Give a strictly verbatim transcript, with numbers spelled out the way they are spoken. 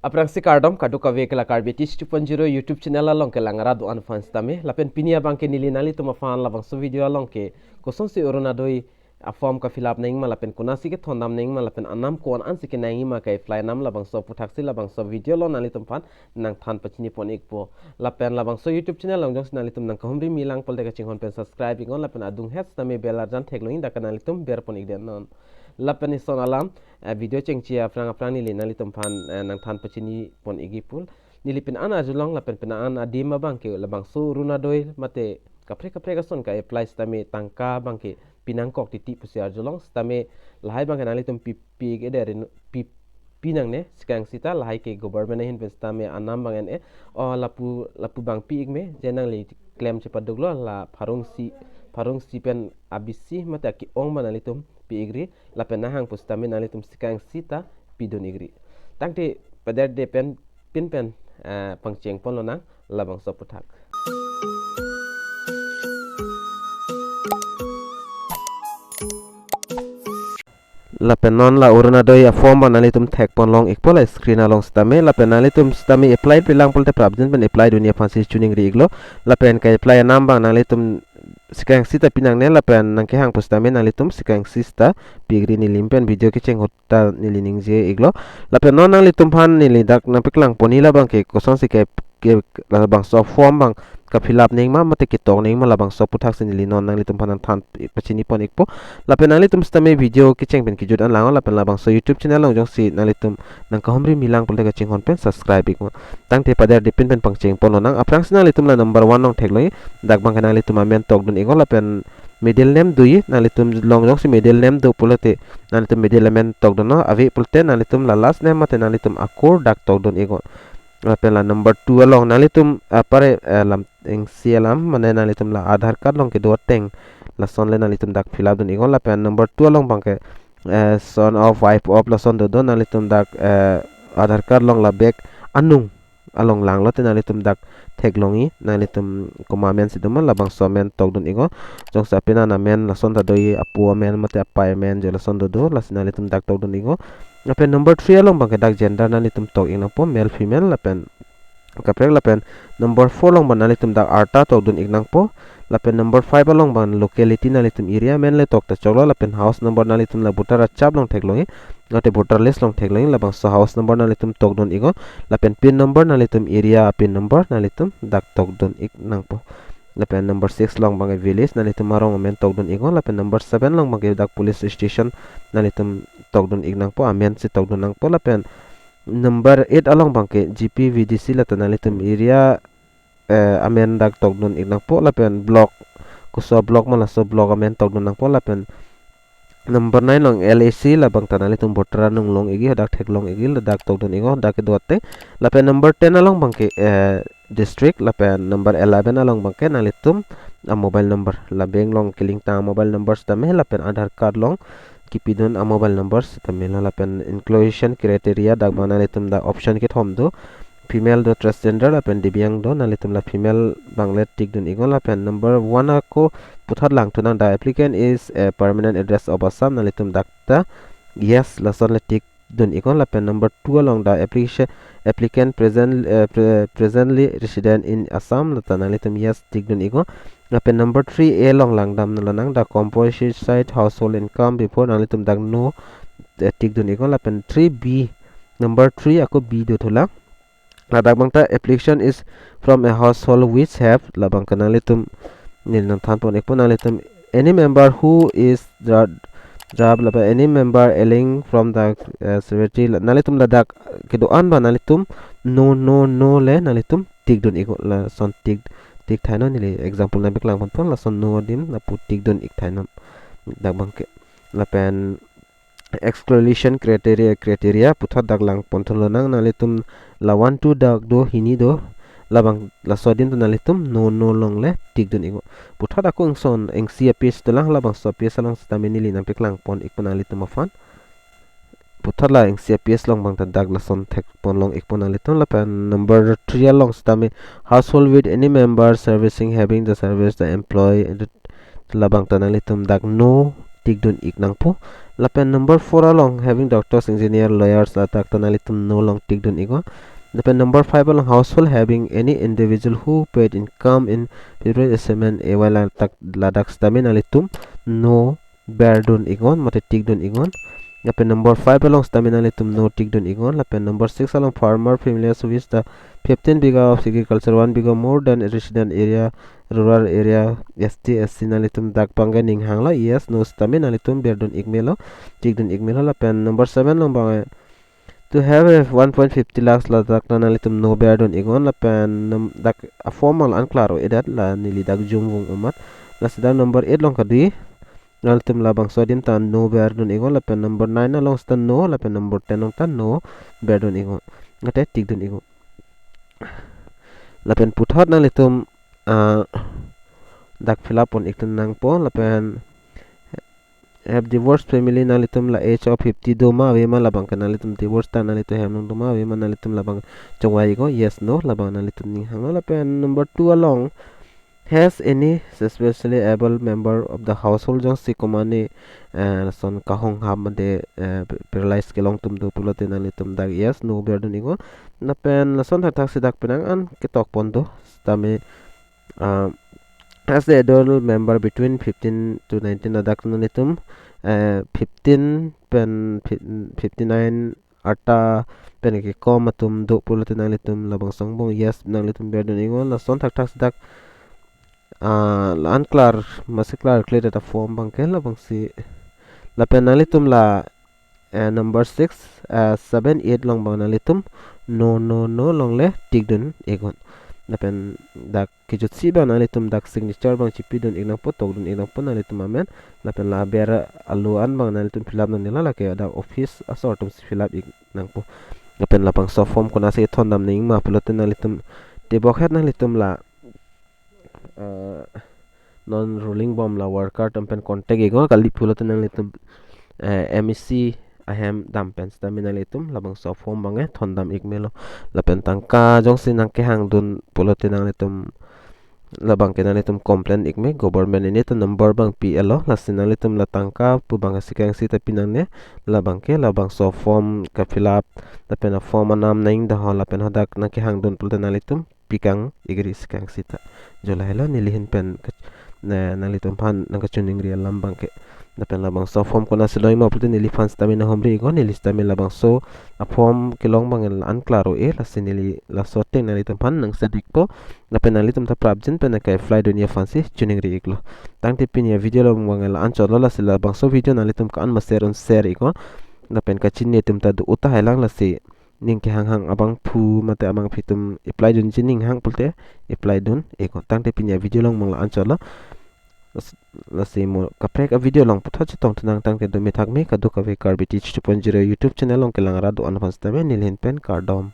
Aphrangsi kardom kadokave ke la Karbi Teach two point zero YouTube channel along kelang arat do-an aphan sitame, lapen pini abang ke neli nanglitum aphan labangso video along ke kosonsi Orunodoi a-form ka-fill up nangma lapen konatsi kethondam nangma lapen anam ko-an ansi kenangma ka-apply nam labangso aputhaksi labangso video along nanglitum aphan nangthan pachini pon ikpo. Lapen labangso YouTube channel along jongsi nanglitum nangkahumri milang pulote kachinghon pen subscribe iknon lapen adung het sitame bell arjan theklong ik, dak ke nanglitum ber pon ik det non. Lapen ison alam, eh, video chengche aphrang aphrang neli nanglitum aphan, eh, nangthan pachini pon ikji pu. Neli pini an arjulong lapen pini an adim abang ke labangso Orunodoi mate kaprek kaprek ason ka-apply sitame tangka abang ke pinangkok titi pusi arjulong sitame lahai abang ke nanglitum pi, pi ik det rin pi, pinangne, sika ing sita lahai ke government ahin pen sitame anam abang en-e, o lapu, lapu abang pi ik me, je nangli klem chepaduklo la pharungsi, pharungsi pen abisi mate ake-ong abang nanglitum pi ikri, lapen nanghang pusitame nanglitum sika ing sita pidun ikri. Tangte pader de pen pin pen, eh, pangcheng ponlonang labangso aputhak. Lapen non la Orunodoi a-form abang nanglitum thek ponlong ikpo la screen along sitame, lapen nanglitum sitame apply pilang pulote prapjin pen apply dunji aphansi choningri iklo, lapen ka-apply anam abang nanglitum sika ing sita pinangne lapen nangkehang pusitame nanglitum sika ing sita pi ikri, neli pen video kecheng ahut ta neli ningje iklo. Lapen non nanglitum aphan neli dak nangpaklang ponji labang ke kosonsi ke, ke labangso form abang ka-fill up nangma mate ketok nangma labangso aputhaksi neli non nanglitum aphan nangthan pachini pon ikpo. Lapen nanglitum sitame video kecheng pen kejut an langnon lapen labangso YouTube channel along jongsi nanglitum nangkahumri milang pulote kachinghon pen subscribe iknon. Tangte pader de pin pen pangcheng ponlonang. Aphrangsi nanglitum la number one along theklong ik, dak abang ke nanglitum amen tokdun iknon lapen middle name doji, nanglitum along jongsi middle name do pulote nanglitum middle amen tokdunnon, ave pulote nanglitum la last name mate nanglitum akur dak tokdun iknon. Lapen la number two along nanglitum, ah, pare, eh, lam ing si alam mane nanglitum la Aadhaar card along kedo ateng lason le nanglitum dak fill up dun iknon. Lapen number two along abang ke, eh, son of, wife of lason dodo, nanglitum dak, eh, Aadhaar card along la bag anung along langlote nanglitum dak theklong ik, nanglitum komat amen si doma labangso amen tokdun iknon. Jongsi apin an amen lason ta doji, apo amen mate apei amen jo lason dodo, lasi nanglitum dak tokdun iknon. Lapen number three along abang ke dak gender nanglitum tok ik nangpo, male female, lapen kaprek, lapen number four along abang nanglitum dak arta tokdun ik nangpo. Lapen number five along abang locality nanglitum area amen le tokta choklo, lapen house number nanglitum la voter achap along theklong ik, mate voter list along theklong ik, labangso house number nanglitum tokdun iknon, lapen pin number nanglitum area pin number nanglitum dak tokdun ik nangpo. Lapen number six along abang ke village nanglitum arong amen tokdun iknon, lapen number seven along abang ke dak police station nanglitum tokdun ik nangpo, amen si tokdun nangpo, lapen number eight along abang ke G P, V D C lata nanglitum area, eh, amen dak tokdun ik nangpo, lapen block, koso block ma laso block amen tokdun nangpo, lapen number nine along L A C, labang ta nanglitum voter anung long ikji, dak theklong ikji, ladak tokdun iknon, dak kedo ateng. Lapen number ten along abang ke, eh, district, lapen number eleven along abang ke nanglitum a-mobile number, la bank along keling tang mobile number sitame, lapen Aadhaar card along kepidun a-mobile number sitame lo, lapen inclusion criteria dak abang nanglitum dak option kethom do, female do, transgender lapen divyang do, nanglitum la female abang le tick dun iknon. Lapen number one ako puthot langthunang, the applicant is a permanent address of Assam, nanglitum dak ta yes lason le tick dun iknon. Lapen number two along the application, applicant present, eh, pre-, presently resident in Assam, lata nanglitum yes tick dun iknon. Lapen number three A along langdamlonang, the composite household income before, nanglitum dak no, eh, tick dun iknon. Lapen three B, number three ako B dothulang. Ladak abang ta application is from a household which have, labang ke nanglitum neli nangthan pon ikpo, nanglitum any member who is dra-, draft lapen any member ailing from the, uh, severity, la-, nanglitum ladak kedo-an abang nanglitum no, no, no le nanglitum tick dun iknon, lason tick, tick thainon, neli example nangpaklang ponpo, lason no adim lapu tick dun ik thainon. Dak abang ke lapen exclusion criteria, criteria puthot dak lang ponthulonang, nanglitum la one two dak do, hini do, labang laso adim ta nanglitum no, no along le tick dun iknon. Puthot ako ingson, ingsi a-page dolang, labangso a-page along sitame neli nangpaklang pon ikpo nanglitum aphan. Puthot la ingsi a-page along abang ta dak lason thek ponlong ikpo nanglitum. Lapen number three along sitame household with any member servicing, having the service, the employee, labang ta nanglitum dak no tick dun ik nangpo. Lapen number four along having doctors, engineer, lawyers, ladak ta nanglitum no along tick dun iknon. Lapen number five along household having any individual who paid income in period assessment A Y ladak, ladak sitame nanglitum no ber dun iknon, mate tick dun iknon. Lapen number five along sitame nanglitum no tick dun iknon. Lapen number six along farmer families with the fifteen bigha of agriculture, one bigha more than resident area, rural area, S T, S C, nanglitum dak abangke ning hanglo, yes, no sitame nanglitum ber dun ik melo, tick dun ik melo. Lapen number seven along abang, to have a one point fifty lakhs, ladak ta nanglitum no ber dun iknon. Lapen num-, dak a-form along unclear o-edet, la neli dak jum vung amat. Lasi dak number eight along kadi, nanglitum labangso adim ta no ber dun iknon. Lapen number nine along sita no, lapen number ten along ta no ber dun iknon, mate tick dun iknon. Lapen puthot nanglitum, ah, dak fill up pon ik dun nangpo. Lapen have divorced family, nanglitum la age of fifty do ma ave ma, labangke nanglitum divorce ta nanglitum hem along do ma ave ma, nanglitum labang chongvai iknon, yes no, labang nanglitum ning hanglo. Lapen number two along has any specially able member of the household, jongsi komatne, eh, lason kahonghap mate, eh, paralyzed kelong atum do pulote nanglitum dak yes no ber dun iknon. Lapen lason thakthak si dak penang an ketok pon do sitame, ah, as the adult member between fifteen to nineteen, ladak nanglitum, eh, fifteen pen fif-, fifty-nine arta pen kekom atum do pulote nanglitum labangso angbong yes nanglitum ber dun iknon. Lason thakthak si dak, ah, la unclear, masi unclear kle data form abangke labangsi. Lapen nanglitum la, eh, number six, eh, seven, eight along abang nanglitum no, no, no along le tick dun iknon. Lapen dak kejutsi abang nanglitum dak signature abang chipi dun ik nangpo, tok dun ik nangpo nanglitum amen. Lapen la aber alo an abang nanglitum fill up nangnelo, lake dak office asor atum si fill up ik nangpo. Lapen labangso form konatsi thondam nangji ma pulote nanglitum tebok het nanglitum la, eh, non ruling bom la worker atum pen contact iknon, kali pulote nanglitum, eh, M E C ahem dam pen sitame nanglitum labangso form abangke thondam ik melo. Lapen tangka jongsi nangkehang dun pulote nanglitum labangke nanglitum complain ik me, government ini ta number abang pi-etlo, lasi nanglitum la tangka pu abangke sikang sita pi nangne, labangke labangso form ka fill up, lapen a-form anam nangdahon, lapen hadak nangkehang dun pulote nanglitum pikang igri sikang sita. Jo lahelo neli ahin pen ke-, na, nanglitum aphan nangkachiningri alam abangke. Lapen labangso form konatsi longji ma pulote neliphan sitame nanghumri iknon, neli sitame labangso a-form kelong abang la unclear o-e, lasi neli laso ateng nanglitum aphan nangsedikpo. Lapen nanglitum ta prapjin pen nangke-apply dunji aphansi chiningri iklo. Tangte pini a-video along abang la anchotlo, lasi labangso video nanglitum ko-an ma share un share iknon. Lapen kachini atum ta do uta hailang, lasi ning kehanghang abangphu mate abangpi atum apply dunji ning hang pulote apply dun iknon. Tangte pini a-video along abang la anchotlo. Las-, lasi mo kaprek a-video along puthot chetong thu nang, tangte do mithak me, kadokave Karbi Teach two point zero YouTube channel along kelang rat do-an aphan sitame neli ahin pen kardom.